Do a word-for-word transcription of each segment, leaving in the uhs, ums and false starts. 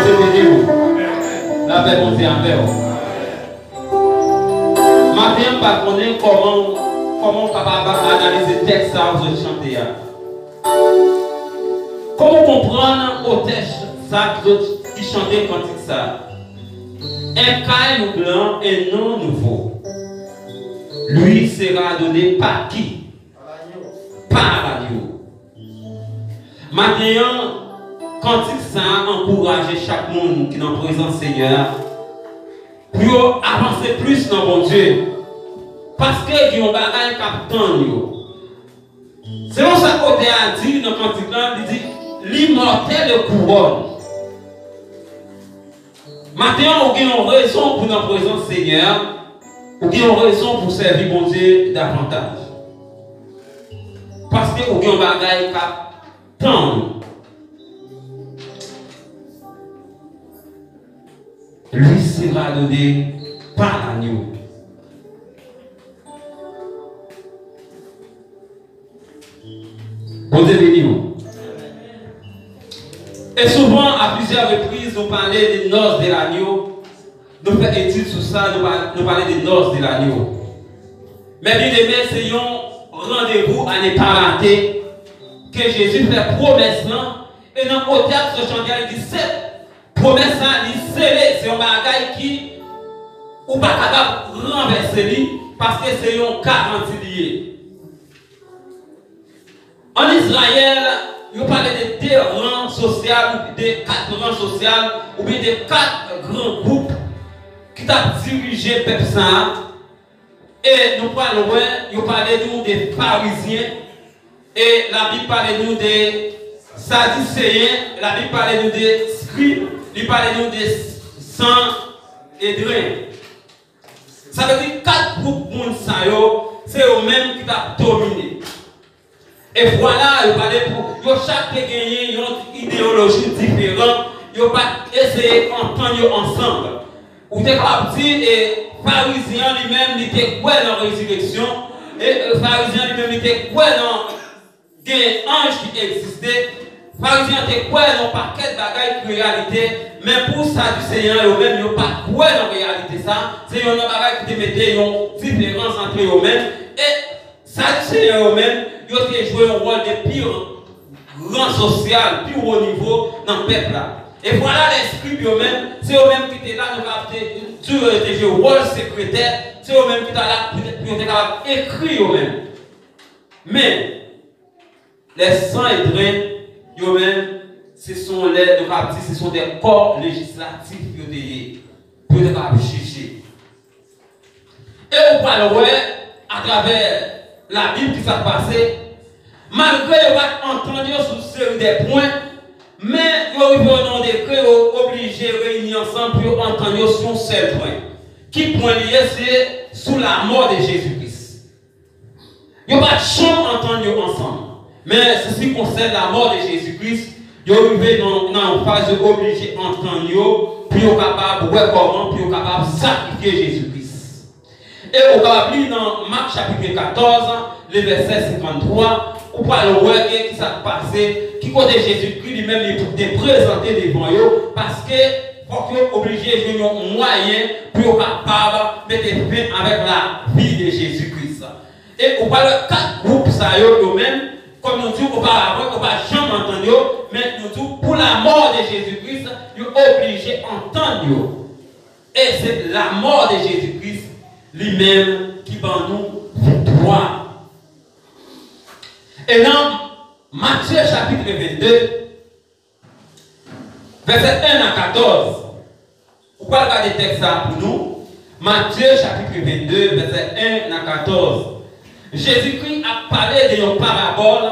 Bondye beni w. Lapè Bondye avè w. Maten an, m pa konnen kòman, kòman w kapab analize tèks sa a w sot chante a. Kòman w konprann otè ch-, sa ki sot, ki chante kantik sa a? Un caillou blanc, un nom nouveau. Lui sera donné par qui? Par l'agneau. Maten an, kantik sa a ankouraje chak moun ki nan prezans Senyè a pou yo avanse plis nan Bondye, paske gen yon bagay k ap tann yo. Selon sa otè a di nan kantik la, li di, l'immortelle couronne. Maten an, ou gen yon rezon pou nan prezans Senyè a, ou gen yon rezon pou sèvi Bondye davantaj. Paske ou gen yon bagay k ap tann ou. Lui sera donné par l'agneau. Bondye beni w. E souvan, a plizyè repriz, nou pale de nòs de lanyo. Nou fè etid sou sa, nou pa-, nou pale de nòs de lanyo. Men byeneme, se yon randevou a ne pa rate ke Jezi fè pwomès lan, e nan otè a sot chante a, li di, se pwomès la, li sele, se yon bagay ki ou pa kapab ranvèse li, paske se yon garanti li ye. Ann Izrayèl, yo pale de de ran sosyal, de kat ran sosyal, oubyen de kat gran gwoup ki t ap dirije pèp sa a. E nou pral wè, yo pale nou de Farizyen, e Labib pale nou de Sadiseyen, Labib pale nou de Skrib, li pale nou de Sanedren. Sa vle di kat gwoup moun sa yo, se yo menm ki t ap domine. E vwala, yo pale pou yo chak te genyen yon ideyoloji diferan, yo pa t eseye antann yo ansanm. Ou te kapab di, e, Farizyen an li menm, li te kwè nan rezireksyon, e, e, Farizyen an li menm, li te kwè nan gen anj ki egziste. Farizyen an te kwè nan yon pakèt bagay ki reyalite, men pou Sadiseyen an yo menm, yo pa t kwè nan reyalite sa. Se yon nan bagay ki te mete yon diferans ant yo menm. E Sadiseyen yo menm, yo te jwe yon wòl de pi ran sosyal, pi wo nivo nan pèp la. E vwala, lèskrib yo menm, se yo menm ki te la, nou kapab te, Tou yo te jwe wòl sekretè, se yo menm ki ta la pou yo te kapab ekri yo menm. Men, les Sanedren, yo menm, se son lè, nou kapab di, se son de kò lejislatif yo te ye, pou yo te kapab jije. E ou pral wè, atravè Labib, ki sa k pase, malgre yo pa t antann yo sou seri de pwen, men yo rive nan yon degre yo oblije reyini ansanm pou yo antann yo sou yon sèl pwen. Ki pwen li ye? Se sou lamò de Jezi Kris. Yo pa t janm antann yo ansanm. Men, sou sikonsèn lamò de Jezi Kris, yo rive nan, nan yon faz yo oblije antann yo pou yo kapab wè kòman pou yo kapab sakrifye Jezi Kris. E ou kapab li nan Mak chapit katòz, le vèsè senkanntwa, ou pral wè gen ki sa k pase, ki kote Jezi Kris li menm li te prezante devan yo, paske fòk yo oblije jwenn yon mwayen pou yo kapab mete fen avèk lavi de Jezi Kris. E ou pral wè kat gwoup sa yo, yo menm, kòm nou di oparavan, yo pa janm antann yo, men nou di pou lamò de Jezi Kris, yo oblije antann yo. E se lamò de Jezi Kris li menm ki ban nou viktwa. E nan Matye chapit vennde, vèsè en a katòz, ou pral gade tèks sa pou nou. Matye chapit vennde, vèsè en a katòz. Jezikri ap pale de yon parabòl.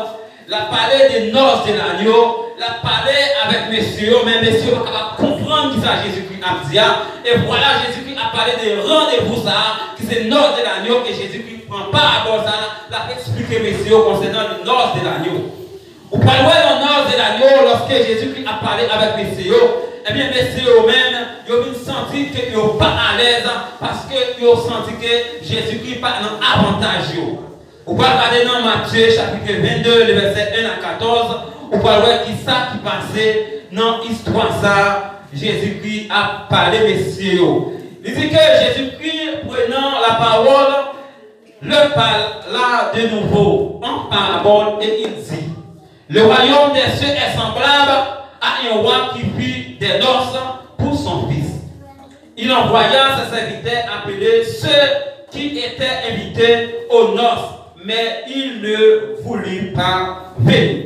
L ap pale de nòs de lanyo. L ap pale avèk mesye yo, men mesye yo pa kapab konprann kisa Jezikri ap di a. E vwala, Jezikri ap pale de randevou sa a, ki se nòs de lanyo, ke Jezikri pran parabòl sa a, l ap eksplike mesye yo konsènan nòs de lanyo. Ou pral wè nan nòs de lanyo, lòske Jezikri ap pale avèk mesye yo, ebyen, mesye yo menm, yo vin santi ke yo pa alèz, paske yo santi ke Jezikri pa nan avantaj yo. Ou pral gade nan Matye chapit vennde, le vèsè en a katòz, ou pral wè kisa ki pase nan istwa sa a, Jezikri ap pale mesye yo. Li di ke Jezikri, prenant la parole, leur parla de nouveau en parabole et il dit, le royaume des cieux est semblable à un roi qui fit des noces pour son fils. Il envoya ses serviteurs appeler ceux qui étaient invités aux noces, mais ils ne voulurent pas venir.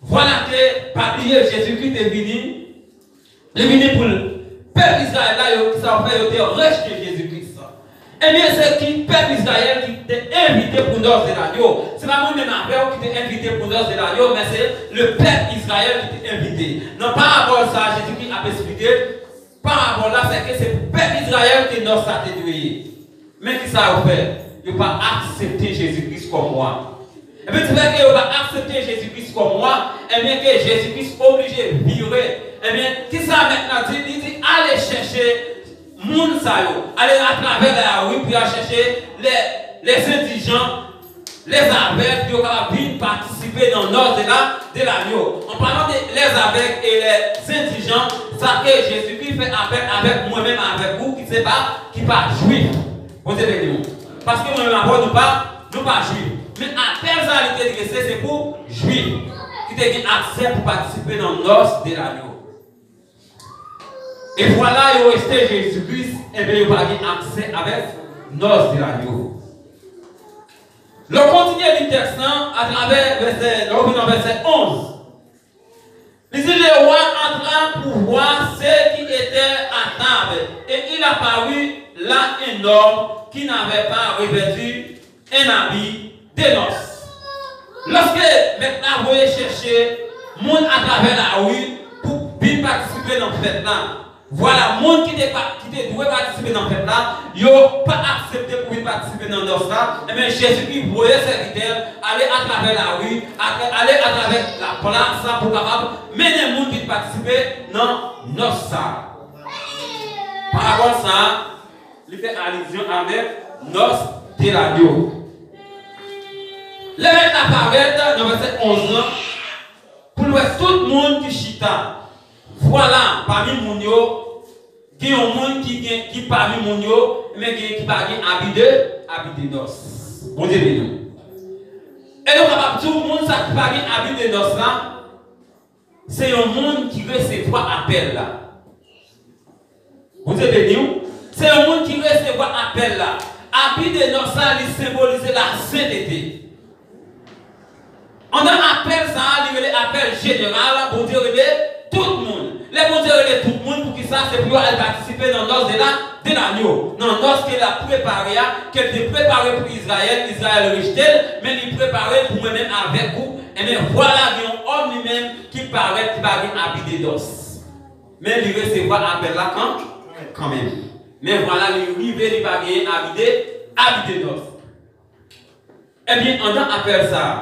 Vwala ke, pa bliye, Jezikri te vini, li vini pou l. Pèp Izrayèl la, yo, kisa yo fè? Yo te rejte Jezi Kris. Ebyen, se ki pèp Izrayèl ki te envite pou nòs de lanyo. Se pa mwen menm avè w ki te envite pou nòs de lanyo, men se le pèp Izrayèl ki te envite. Nan parabòl sa a, Jezikri ap eksplike, parabòl la, se ke se pèp Izrayèl ke nòs sa te dwe ye. Men kisa yo fè? Yo pa aksepte Jezi Kris kòm wa. Ebyen, ti fè ke yo pa aksepte Jezi Kris kòm wa, ebyen, ke Jezi Kris oblije vire. Ebyen, kisa mèt la di? Li di, ale chèche moun sa yo. Ale atravè lari pou y al chèche les, les indigents, les aveugles, pou yo kapab vin patisipe nan nòs de la, de lanyo. An palan de les aveugles et les indigents, sa ke Jezikri fè apèl avèk mwen menm avèk ou, ki se pa, ki pa jwif. Bondye beni w. Paske mwen menm avè w, nou pa, nou pa jwif. Men apèl sa a li te drese, se pou jwif ki te gen aksè pou patisipe nan nòs de lanyo. E vwala, yo rejte Jezi Kris, ebyen, yo pa gen aksè avèk nòs de lanyo. Lè w kontinye li tèks lan, atravè vèsè, lè w vin nan vèsè onz, li di, le roi entra pour voir ceux qui étaient à table, et il apparut là un homme qui n'avait pas revêtu un habit de noces. Lòske mèt la voye chèche moun atravè lari pou vin patisipe nan fèt la, vwala, moun ki te pa, ki te dwe patisipe nan fèt la, yo pa aksepte pou vin patisipe nan nòs la, ebyen, Jezikri voye sèvitè l ale atravè lari, atra-, ale atravè laplas la pou kapab mennen moun vin patisipe nan nòs sa. Parabòl sa, li fè alizyon avèk nòs de lanyo. Lè mèt la parèt nan vèsè onz lan, pou l wè tout moun ki chita. Vwala, pami moun yo, gen yon moun ki gen, ki pami moun yo, men gen ki pa gen abi de, abi de nòs. Bondye beni w. E nou kapab di w, moun sa ki pa gen abi de nòs la, se yon moun ki resevwa apèl la. Bondye beni w. Se yon moun ki resevwa apèl la. Abi de nòs sa, li senbolize lasentete. Anndan apèl sa a, li rele apèl jeneral, Bondye rele tout moun. Lè Bondye rele tout moun, poukisa? Se pou yo al patisipe nan nòs de la, de lagno. Nan nòs ke l ap prepare a, ke l te prepare pou Izrayèl, Izrayèl rejte l, men li prepare l pou mwen menm avèk ou. Ebyen, vwala gen yon òm li menm ki parèt, ki pa gen abi de nòs. Men li resevwa apèl la kan, kanmenm. Men vwala, li rive, li pa genyen abi de, abi de nòs. Ebyen, anndan apèl sa a,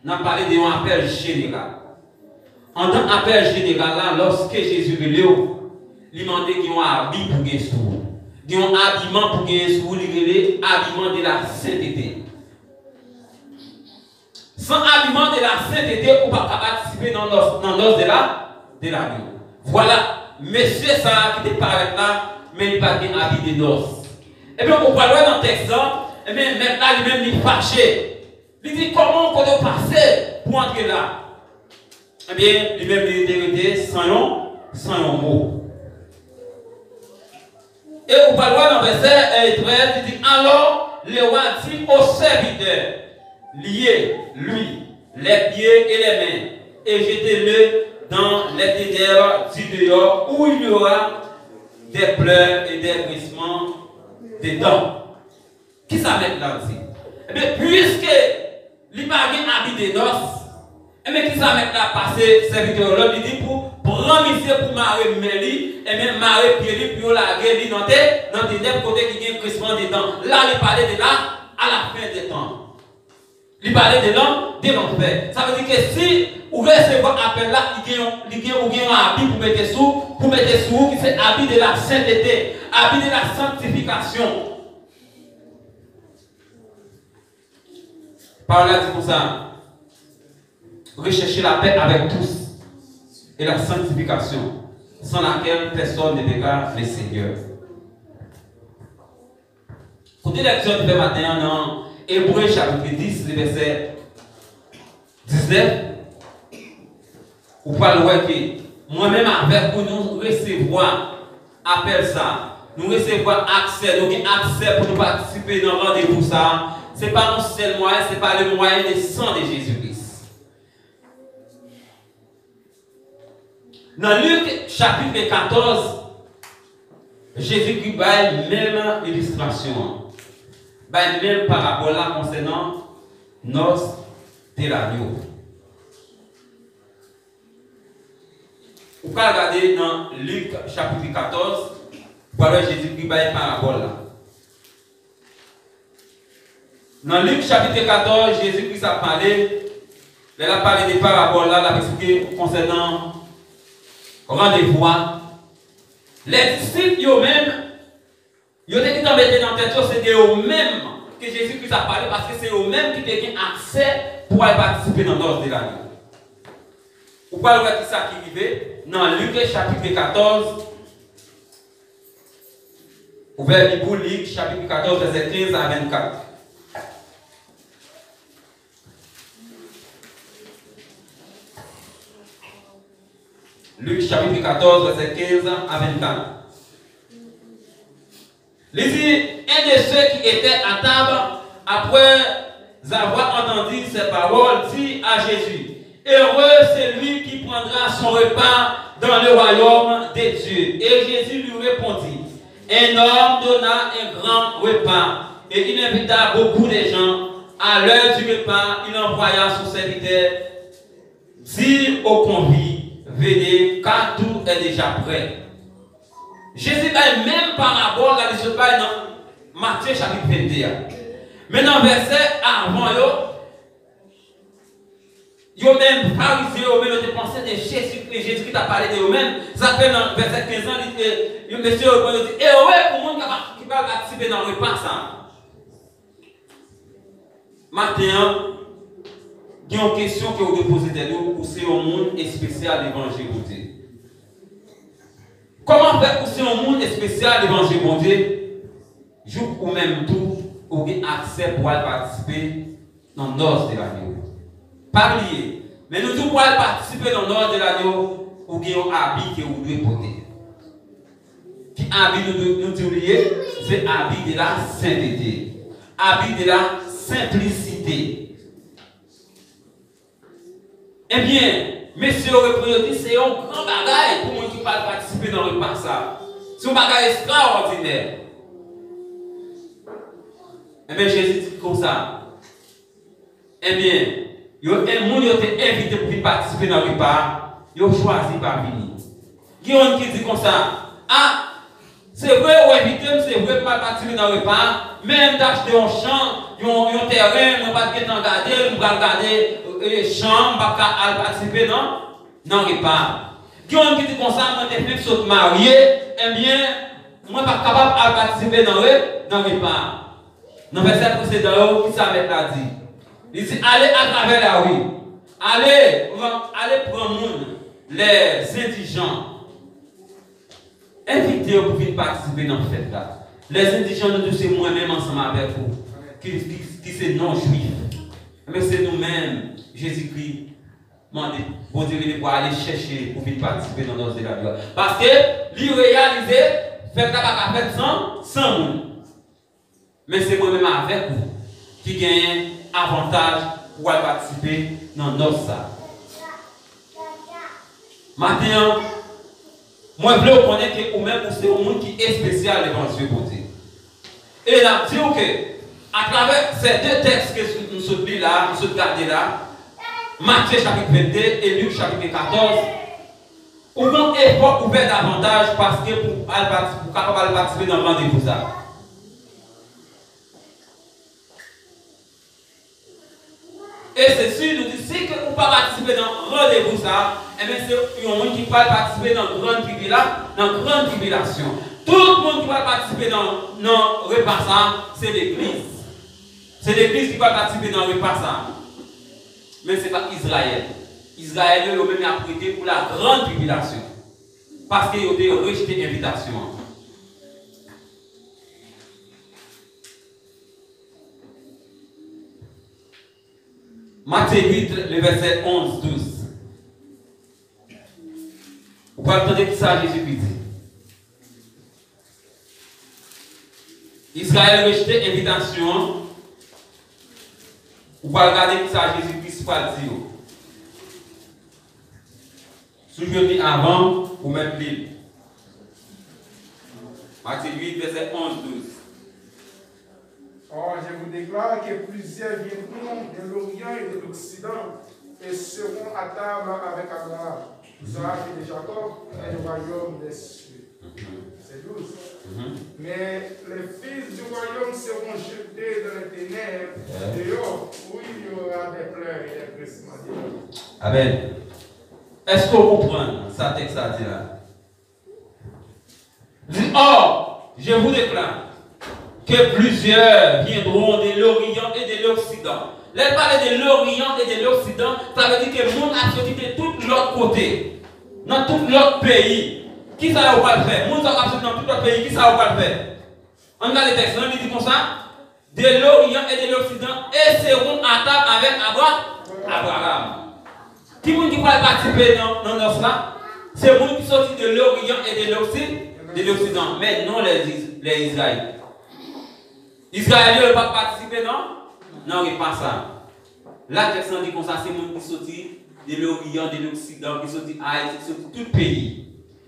n ap pale de yon apèl jeneral. Anndan apèl jeneral la, lòske Jezi rele w, li mande gen yon abi pou gen sou ou. Gen yon abiman pou gen sou ou, li rele abiman de lasentete. San abiman de lasentete, ou p ap ka patisipe nan nòs, nan nòs de la, de lagno. Vwala, mesye sa a ki te parèt la, men li pa t gen abi de nòs. Ebyen, ou pral wè nan tèks lan, ebyen, mèt la li menm li fache. Li di, "Kòman w kote w pase pou antre la?" Ebyen, li menm li te rete san yon, san yon mo. E ou pral wè nan vèsè, eh, trèz, li di, "Alors le roi dit au serviteur, 'Liez lui les pieds et les mains, et jetez-le dans les ténèbres du dehors, où il y aura des pleurs et des grincements de dents.'" Kisa mèt la di? Ebyen, piske li pa gen abi de nòs, ebyen, kisa mèt la pase sèvitè yo lòd? Li di pou pran misye, pou mare men li, ebyen, mare pye li, pou yo lage li nan te, nan tenèb kote ki gen grinsman de dan. La, li pale de la, à la fin des temps. Li pale de lan, de lanfè. Sa vle di ke si ou resevwa apèl la, li gen yon, li gen, ou gen yon abi pou mete sou, pou mete sou ou, ki se abi de lasentete, abi de lasantifikasyon. Pawòl la di konsa, recherchez la paix avec tous et la sanctification, sans laquelle personne ne verra le Seigneur. Kote lèkti an te fè maten an nan Ebre chapit dis, vèsè diznèf, ou pral wè ke mwen menm avèk ou, nou resevwa apèl sa. Nou resevwa aksè, nou gen aksè pou nou patisipe nan randevou sa. Se pa yon sèl mwayen, se pa le moyen de sang de Jésus-Christ. Nan Lik chapit katòz, Jezikri bay menm ilistrasyon an, bay menm parabòl la konsènan nòs de lagno. Ou ka gade nan Lik chapit katòz, ou pral wè Jezikri bay parabòl la. Nan Lik chapit katòz, Jezi Kris ap pale, lè l ap pale de parabòl la, l ap eksplike konsènan randevou a. Lè disip yo menm, yo te gentan mete nan tèt yo, se de yo menm ke Jezi Kris ap pale, paske se yo menm ki te gen aksè pou al patisipe nan nòs de lagno. Ou pral wè kisa ki rive nan Lik chapit katòz, ouvè Bib ou, Lik chapit katòz, vèsè kenz a vennkat. Lik chapit katòz, vèsè kenz a vennkat. Li di, un de ceux qui étaient à table, après avoir entendu ces paroles, dit à Jésus, heureux celui qui prendra son repas dans le royaume de Dieu. Et Jésus lui répondit, un homme donna un grand repas et il invita beaucoup de gens. À l'heure du repas, il envoya son serviteur dire aux convives, venez, car tout est déjà prêt. Jezi bay menm parabòl la li sot bay nan Matye chapit vennde a. Men nan vèsè avan yo, yo menm, Farizyen yo menm, yo te panse de Jezi, Jezikri t ap pale de yo menm. Sa fè nan vèsè kenz lan, li te, yo, mesye yo, yo di, ere pou moun ki pral patisipe nan repa sa a. Maten an, gen yon kesyon ke ou dwe poze tèt ou, ou se yon moun espesyal devan je Bondye. Kòman fè ou se yon moun espesyal devan je Bondye, jouk ou menm tou, ou gen aksè pou al patisipe nan nòs de lagno? Pa bliye, men nou di w pou al patisipe nan nòs de lagno, ou gen yon abi ke ou dwe pote. Ki Abi nou, nou di w li ye, se abi de la sentete. Abi de la senplisite. Ebyen, mesye yo reponn, yo di, se yon gran bagay pou moun ki pral patisipe nan repa sa. Se yon bagay estrawòdinè. Ebyen, Jezi di konsa, ebyen, yo, e moun yo te envite pou vin patisipe nan repa a, yo chwazi pa vini. Gen youn ki di konsa, a, se vre, ou envite m, se vre, m pral patisipe nan repa a, men m t achte yon chan, yon, yon tèren, mwen pa t gentan gade l, m pral gade, e, chan an, m p ap ka al patisipe nan, nan repa a. Gen youn ki di konsa, mwen te fenk sot marye, ebyen, mwen p ap kapab al patisipe nan re-, nan repa a. Nan vèsè presedan yo, kisa Mèt la di? Li di, ale atravè lari, ale, pran, ale pran moun, lèzendijan. Envite yo pou vin patisipe nan fèt la. Lèzendijan, nou di se mwen menm ansanm avèk ou, ki, ki, ki se non jwif. Men se nou menm, Jezikri mande, Bondye rele pou ale chèche, pou vin patisipe nan nòs de la glwa. Paske li reyalize, fèt la pa ka fèt san, san moun. Men se mwen menm avèk ou ki genyen avantaj pou al patisipe nan nòs sa. Maten an, mwen vle w konnen ke ou menm, ou se yon moun ki espesyal devan zye Bondye. E n ap di w ke, atravè se de tèks ke m sot li la, m sot gade la, Matye chapit vennde e Lik chapit katòz, ou gon efò ou fè davantaj paske pou al pati-, pou kapab al patisipe nan randevou sa. E se si nou di, si ke ou pa patisipe nan randevou sa, ebyen, se yon moun ki pral patisipe nan grann tribila-, nan grann tribilasyon. Tout moun ki pral patisipe nan, nan repa sa, se legliz. Se legliz ki pral patisipe nan repa sa. Men se pa Izrayèl. Izrayèl yo, yo menm y ap rete pou la grann tribilasyon. Paske yo te rejte envitasyon an. Matye uit, le vèsè onz, douz. Ou pral tande kisa Jezikri di. Izrayèl rejte envitasyon an. Ou pral gade kisa Jezikri pral di yo. Si w jwenn li avan, ou mèt li l. Matye uit, vèsè onz, douz. Or, je vous déclare que plusieurs viendront de l'Orient et de l'Occident et seront à table avec Abraham, Isaac et de Jacob dans le royaume des cieux. C'est douze. Mhm. Mais les fils du royaume seront jetés dans les ténèbres, dehors, où il y aura des pleurs et des grincements de dents. Amèn. Èske w konprann sa tèks la di la? Li di, or, je vous déclare que plusieurs viendront de l'Orient et de l'Occident. Lè l pale de l'Orient et de l'Occident, sa vle di ke moun ap soti de tout lòt kote, nan tout lòt peyi. Kisa yo pral fè? Moun sa yo ap soti nan tout lòt peyi, kisa yo pral fè? Ann gade tèks lan, li di konsa, de l'Orient et de l'Occident et seront à table avec Abra-, Abraham. Ki moun ki pral patisipe nan, nan nòs la? Se moun ki soti de l'Orient et de l'Occi-, de l'Occident, men non les Is-, les Israélites. Izrayèl yo, yo pa patisipe nan, nan repa sa. La tèks lan di konsa, se moun ki soti de l'Orient, de l'Occident, ki soti Ayiti, ki soti tout peyi.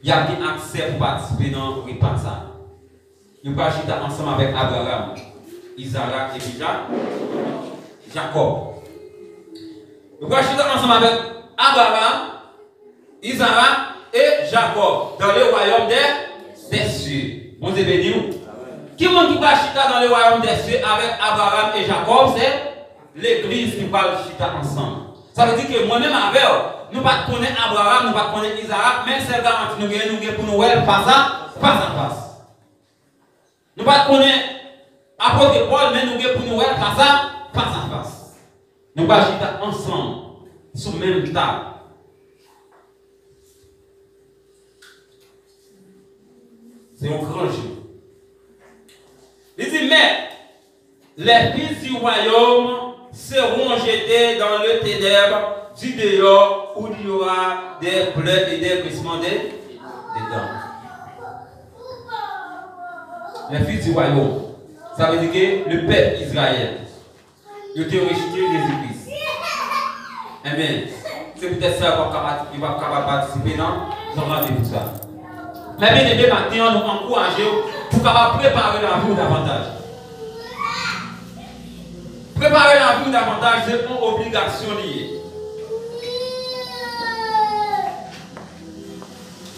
Y ap gen aksè pou patisipe nan repa sa. Yo pral chita ansanm avèk Abraram, Izarak epi Ja-, Jakòb. Yo pral chita ansanm avèk Abraram, Izarak e Jakòb dans le royaume des, des cieux. Bondye beni w. Ki moun ki pral chita dans le royaume des cieux avèk Abraram e Jakòb? Se legliz ki pral chita ansanm. Sa vle di ke mwen menm avè w, nou pa t konnen Abraram, nou pa t konnen Izarak, men sèl garanti nou genyen, nou gen pou nou wè l fas a, fas a fas. Nou pa t konnen apot Pòl, men nou gen pou nou wè l fas a, fas a fas. Nou pral chita ansanm sou menm tab. Se yon gran jou. Li di, mais les fils du royaume seront jetés dans les ténèbres du dehors où il y aura des pleurs et des grincements de, de dents. Le futur royaume. Sa vle di ke le pèp Izrayèl, yo te rejte Jezi Kris. Ebyen, se poutèt sa yo p ap kapab, yo p ap kapab patisipe nan, nan randevou sa. Men byeneme, maten an, nou ankouraje w pou w kapab prepare lavi w davantaj. Prepare lavi w davantaj, se yon obligasyon li ye.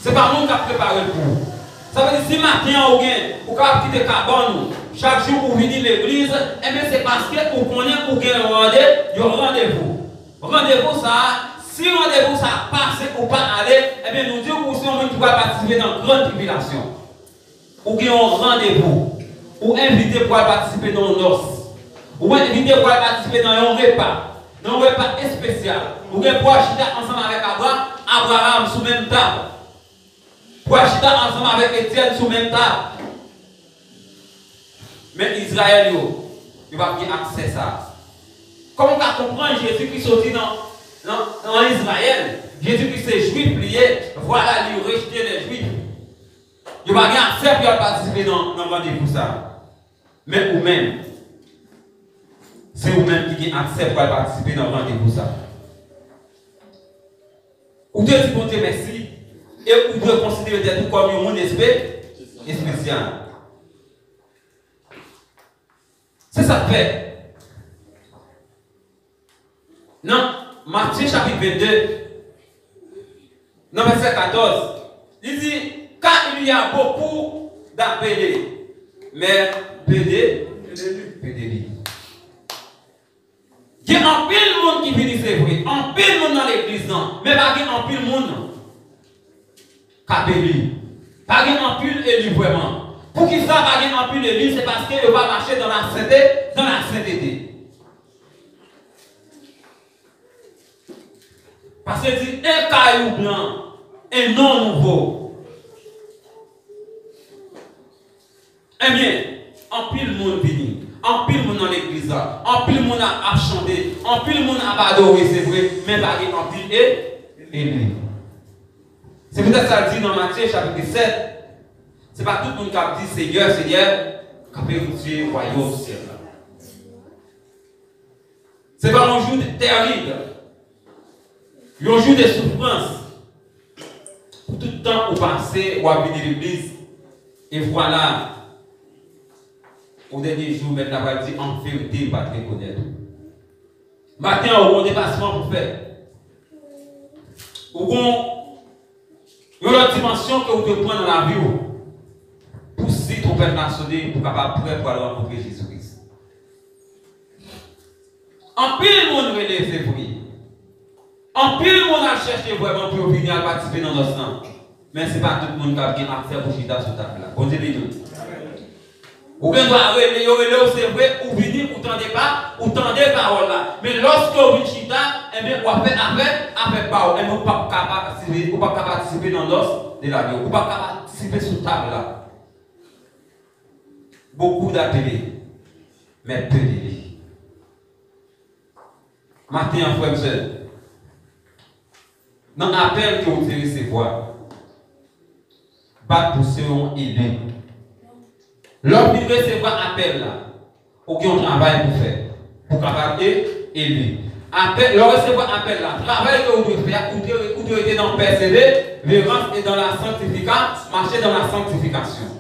Se pa moun k ap prepare l pou ou. Sa vle di, si maten an ou gen, ou kapab kite kabann ou, chak jou ou vini legliz, enben se paske ou konnen ou gen yon rande, yon randevou. Randevou sa a, si randevou sa a pase ou pa ale, enben nou di w ou se yon moun ki pral patisipe nan grann tribilasyon. Ou gen yon randevou. Ou envite pou al patisipe nan yon nòs. Ou envite pou al patisipe nan yon repa. Nan yon repa espesyal. Ou gen pou al chita ansanm avèk Abra-, Abraham sou menm tab. Pou al chita ansanm avèk Etyèn sou menm tab. Men Izrayèl yo, yo p ap gen aksè sa a. Kòman w ka konprann Jezi ki soti nan, nan, nan Izrayèl? Jezi ki se Jwif li ye, vwala li rejte lè Jwif. Yo pa gen aksè pou y al patisipe nan, nan randevou sa a. Men ou menm, se ou menm ki gen aksè pou al patisipe nan randevou sa a. Ou dwe di Bondye mèsi e ou dwe konsidere tèt ou kòm yon moun espe-, espesyal. Se sa k fè, nan Matye chapit vennde, nan vèsè katòz, li di, car il y a beaucoup d'appelés, mais peu de, peu d'élus. Gen anpil moun ki vini, se vre, anpil moun nan legliz lan, men pa gen anpil moun k ap eli. Pa gen anpil eli vrèman. Poukisa pa gen anpil eli? Se paske yo pa mache dans la sainteté, dans la sainteté. Paske di, un caillou blanc, un nom nouveau. Ebyen, anpil moun vini, anpil moun nan legliz la, anpil moun ap, ap chante, anpil moun ap adore, se vre, men pa gen anpil e, eli. Se poutèt sa l di nan Matye chapit sèt, se pa tout moun k ap di, Senyè, Senyè, k ap eritye wayòm syèl la. Se pa yon jou terib, yon jou de soufrans. Pou tout tan ou pase, w ap vini legliz, e vwala, o dènye jou, Mèt la pral di, an verite, m pa t rekonèt ou. Maten an, ou gen yon depasman pou fè. Ou gen yon lòt dimansyon ke ou dwe pran nan lavi w pou si twonpèt la sone, pou w kapab prè pou al rankontre Jezi Kris. Anpil moun rele, se vre. Anpil moun ap chèche vrèman pou yo vini al patisipe nan nòs lan. Men se pa tout moun k ap gen aksè pou chita sou tab la. Bondye beni w. Ou gen dwa rele, yo rele w, se vre, ou vini, ou tande pa, ou tande pawòl la. Men lòske w vin chita, enben, w ap fè afè, afè pa w. Enben, ou p ap ka patisipe, ou p ap ka patisipe nan nòs de laglo. Ou p ap ka patisipe sou tab la. Beaucoup d'appelés, mais peu d'élus. Maten an, frè m, sè m, nan apèl ke ou te resevwa, bat pou se yon eli. Lè w fin resevwa apèl la, ou gen yon travay pou fè, pou kapab e, eli. Apèl, lè w resevwa apèl la, travay ke ou dwe fè a, ou dwe, ou dwe rete nan pèseverans e dans la sanctification, marcher dans la sanctification.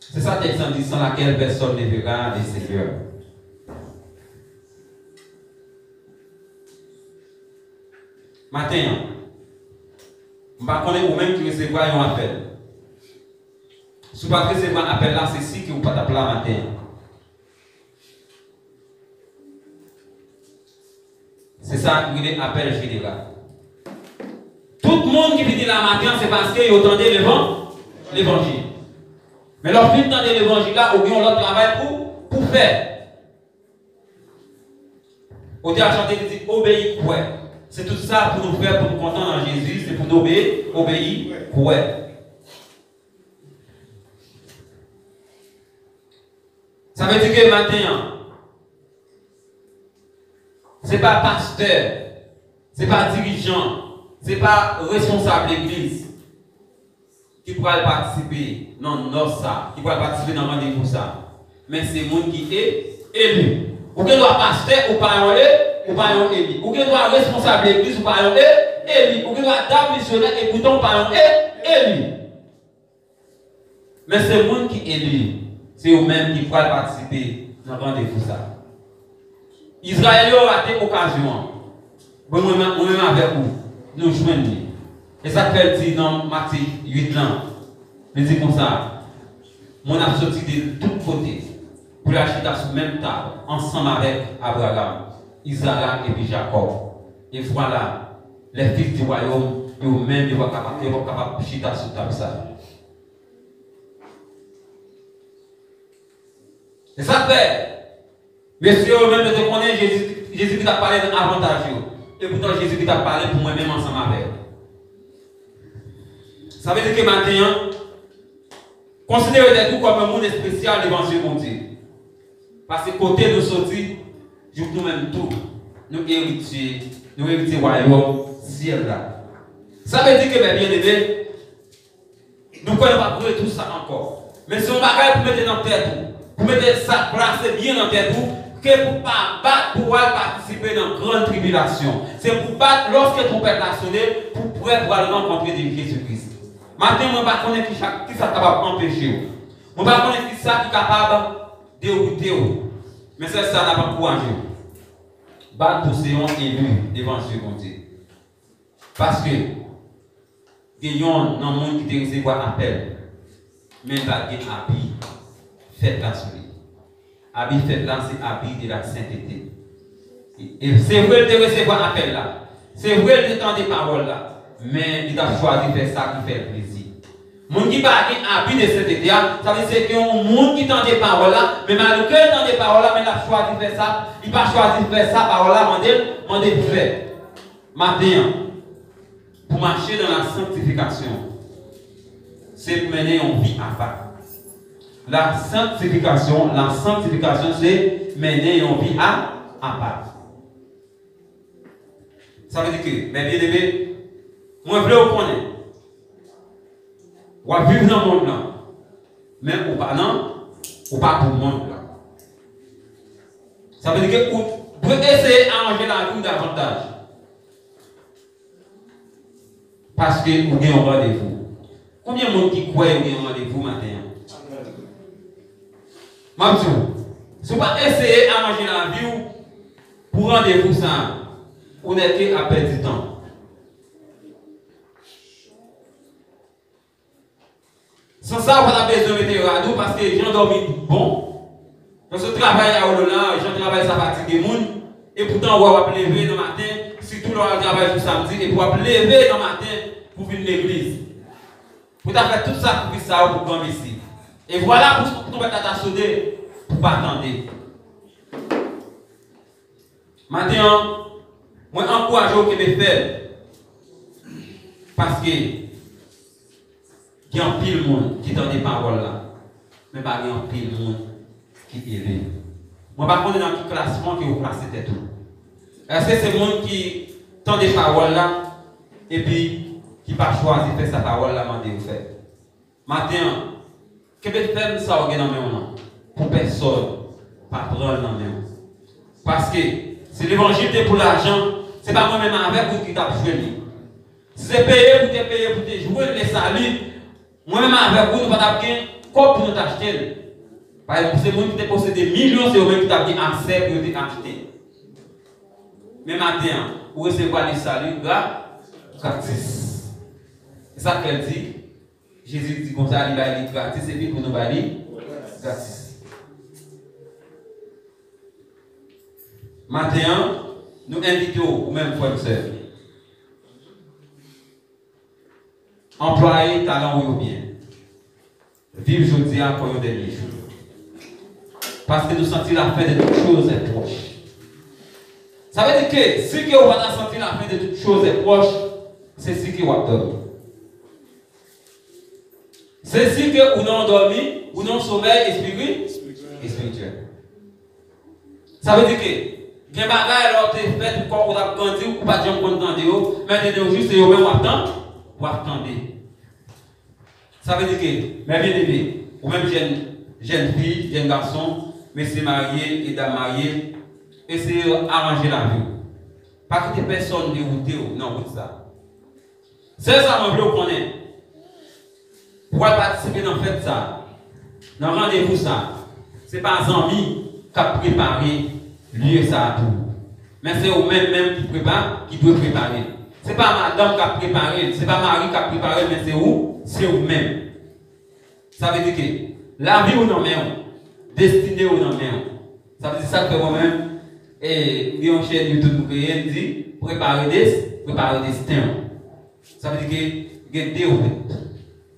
Se sa tèks lan di, sans laquelle personne ne verra le Seigneur. Maten an, m pa konnen ou menm ki resevwa yon apèl. Si w pa t resevwa apèl la, se si ke ou pa t ap la maten an. Se sa ki rele apèl jeneral. Tout moun ki vini la maten an, se paske yo tande levan-, levanjil. Men lè w fin tande levanjil la, ou gen yon lòt travay pou, pou fè. Otè a chante, li di, obeyi, kwè. Se tout sa pou nou fè, pou nou kontan nan Jezi, se pou nou obeyi, obeyi, kwè. Sa vle di ke maten an, se pa pastè, se pa dirijan, se pa responsab legliz ki pral patisipe nan nòs sa, ki pral patisipe nan randevou sa. Men se moun ki e, eli. Ou gen dwa pastè, ou pa yon e, ou pa yon eli. Ou gen dwa responsab legliz, ou pa yon e, eli. Ou gen dwa dam misyonè, epoutan ou pa yon e, eli. Men se moun ki eli, se yo menm ki pral patisipe nan randevou sa. Izrayèl yo rate okazyon an. Bon, mwen, mwen menm avèk ou, nou jwenn li. E sa k fè l di nan Matye uit lan, li di konsa, moun ap soti de tout kote pou l al chita sou menm tab ansanm avèk Abraram, Izarak epi Jakòb. E vwala, les fils du royaume, yo menm, yo pa kapab, yo pa kapab chita sou tab sa. E sa k fè, mesye yo menm yo te konnen Jezi, Jezikri t ap pale nan avantaj yo. Epoutan, Jezikri t ap pale pou mwen menm ansanm avè yo. Sa vle di ke maten an, konsidere tèt ou kòm yon moun espesyal devan zye Bondye. Paske kote nou soti, jouk nou menm tou, nou eritye, nou eritye wayòm syèl la. Sa vle di ke, men byeneme, nou kwè nou p ap retou sa ankò. Men se yon bagay pou mete nan tèt ou, pou mete sa, plase byen nan tèt ou, ke pou pa bat pou w al patisipe nan grann tribilasyon. Se pou bat lòske twonpèt la sone, pou prè pou al rankontre de Jezi Kris. Maten, mwen pa konnen ki sa, ki sa k kapab anpeche w. Mwen pa konnen ki sa ki kapab dewoute w. Men sèl sa n ap ankouraje w. Bat pou se yon eli devan zye Bondye. Paske gen yonn nan moun ki te resevwa apèl, men li pa t gen abi fèt la sou li. Abi fèt la, se abi de la sentete. E se vre, li te resevwa apèl la. Se vre, li te tande pawòl la. Men li t ap chwazi fè sa ki fè l plezi. Moun ki pa gen abi de sentete a, sa vle di se ke yon moun ki tande pawòl la, men malgre l tande pawòl la, men l ap chwazi fè sa, li pa chwazi fè sa pawòl la mande l, mande l fè. Maten an, pou mache nan la sanktifikasyon, se pou mennen yon vi apa. La sanktifikasyon, la sanktifikasyon se mennen yon vi a, apa. Sa vle di ke, men byeneme, mwen vle w konnen, w ap viv nan mond lan, men ou pa nan, ou pa pou mond lan. Sa vle di ke ou dwe eseye aranje lavi w davantaj. Paske ou gen yon randevou. Konbyen moun ki kwè yo gen yon randevou maten an? M ap di w, si w pa eseye aranje lavi w pou randevou sa a, ou nèke ap pèdi tan. San sa, ou pa t ap bezwen mete rad ou, paske jan dòmi bon. Paske travay a ou la, jan travay sa fatige moun, epoutan ou wè w ap leve nan maten, sitou lè w al travay jou samdi, epi w ap leve nan maten pou vin legliz. Pou ta fè tout sakrifis sa yo pou granmesi. E vwala pou twonpèt la ta sone, pou pa tande. Maten an, mwen ankouraje w kenbe fèm. Paske gen anpil moun ki tande pawòl la, men pa gen anpil moun ki ele. Mwen pa konnen nan ki klasman ke ou klase tèt ou. Èske se moun ki tande pawòl la, epi ki pa chwazi fè sa pawòl la mande yo fè? Maten an, kenbe fèm sa w gen nan men w lan, pou pèsòn pa pran l nan men w. Paske, si levanjil te pou lajan, se pa mwen menm avèk ou ki t ap jwenn li. Si se peye pou te peye pou te jwenn lesali, mwen menm avèk ou, nou pa t ap gen kòb pou nou t achte l. Pa egzanp, se moun ki te posede milyon, se yo menm ki t ap gen aksè pou yo te achte. Men maten an, ou resevwa lesali gra-, gratis. Se sa k fè l di, Jezi di konsa, li bay li gratis, epi pou nou bay li gratis. Maten an, nou envite w, ou menm frè m, sè m, anplwaye talan w yo byen. Viv jodi a kon yon dènye jou. Paske nou santi la fin de toutes choses est proche. Sa vle di ke si ke ou pa ta santi la fin de toutes choses est proche, se si ke w ap dòmi. Se si ke ou nan yon dòmi, ou nan yon somèy espiri-, espirityèl. Sa vle di ke gen bagay lè w te fèt ou kò ou t ap grandi, ou pa t janm konn tande yo, men de nos jours se yo menm w ap tan-, w ap tande. Sa vle di ke, mè byeneme, ou menm jèn, jèn fi, jèn gason, mesye marye e dam marye, eseye aranje lavi w. Pa kite pèsonn dewoute w nan wout sa. Sèl sa mwen vle w konnen, pou w al patisipe nan fèt sa, nan randevou sa, se pa zanmi k ap prepare lye sa a pou ou. Men se ou menm menm ki prepa-, ki dwe prepare l. Se pa madanm k ap prepare l, se pa mari k ap prepare l, men se ou, se ou menm. Sa vle di ke lavi w nan men w, destine w nan men w. Sa vle di sa k fè mwen menm, e, m gen yon chèn YouTube m kreye, m di, prepare des-, prepare desten w. Sa vle di ke gen de wout.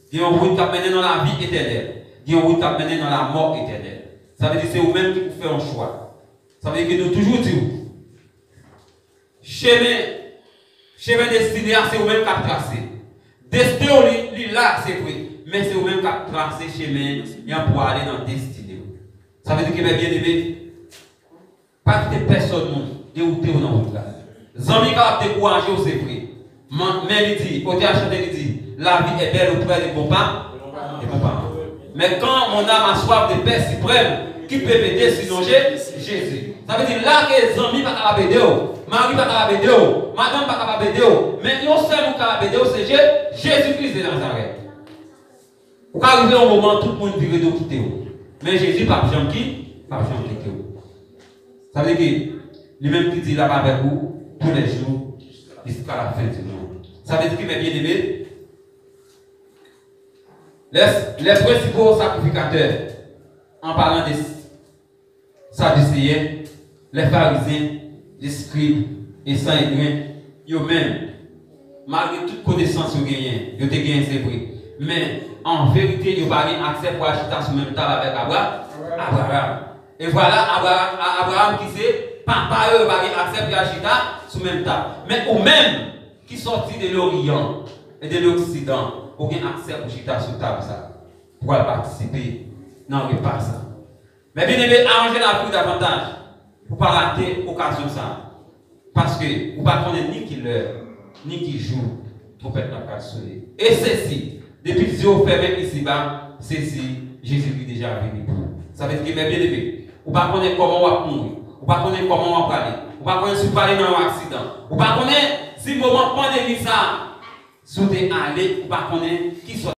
Gen yon wout k ap mennen nan lavi etènèl. Gen yon wout k ap mennen nan lamò etènèl. Sa vle di se ou menm ki pou fè yon chwa. Sa vle di ke nou toujou di w, chemen, chemen destine a se ou menm k ap trase. Desten w li, li la, se vre, men se ou menm k ap trase chemen an pou ale nan destine w. Sa vle di ke, mè byeneme, pa kite pèsonn moun dewoute w nan wout la. Zanmi kapab dekouraje w, se vre. Men, men li di, otè a chante, li di, la vie est belle auprès des bons pa-, des bons parents. Mais quand mon âme a soif de paix suprême, qui peut m'aider sinon Jé-, Jésus? Sa vle di, la ke zanmi pa kapab ede w, mari pa kapab ede w, madanm pa kapab ede w, men yon sèl moun kapab ede w, se Je-, Jezi Kris de Nazarèt. Ou ka rive yon moman, tout moun vire do kite w. Men Jezi p ap janm ki, p ap janm kite w. Sa vle di ke li menm ki di l ap avèk ou tous les jours jusqu'à la fin du monde. Sa vle di ke, mè byeneme, les, les principaux sacrificateurs, en parlant de Sadiseyè, lè Farizyen, leskrib e Sanedren, yo menm, malgre tout konesans yo genyen, yo te genyen, se vre, men an verite, yo pa gen aksè pou al chita sou menm tab avèk Abra-, Abraram. E vwala, Abraram, A-, Abraram ki se papa yo, yo pa gen aksè pou y al chita sou menm tab. Men ou menm ki sòti de Loryan e de Loksidan, ou gen aksè pou chita sou tab sa, pou al patisipe nan repa sa. Mè byeneme, aranje lavi w davantaj pou pa rate okazyon sa a. Paske ou pa konnen ni ki lè, ni ki jou twonpèt la pral sone. E sesi, depi zye w fèmen isiba, sesi, Jezikri deja vini pou ou. Sa vle di ke, mè byeneme, ou pa konnen kòman w ap mouri, ou pa konnen kòman w ap prale, ou pa konnen si w prale nan yon aksidan, ou pa konnen si moman pandemi sa a, si w te ale, ou pa konnen ki sòt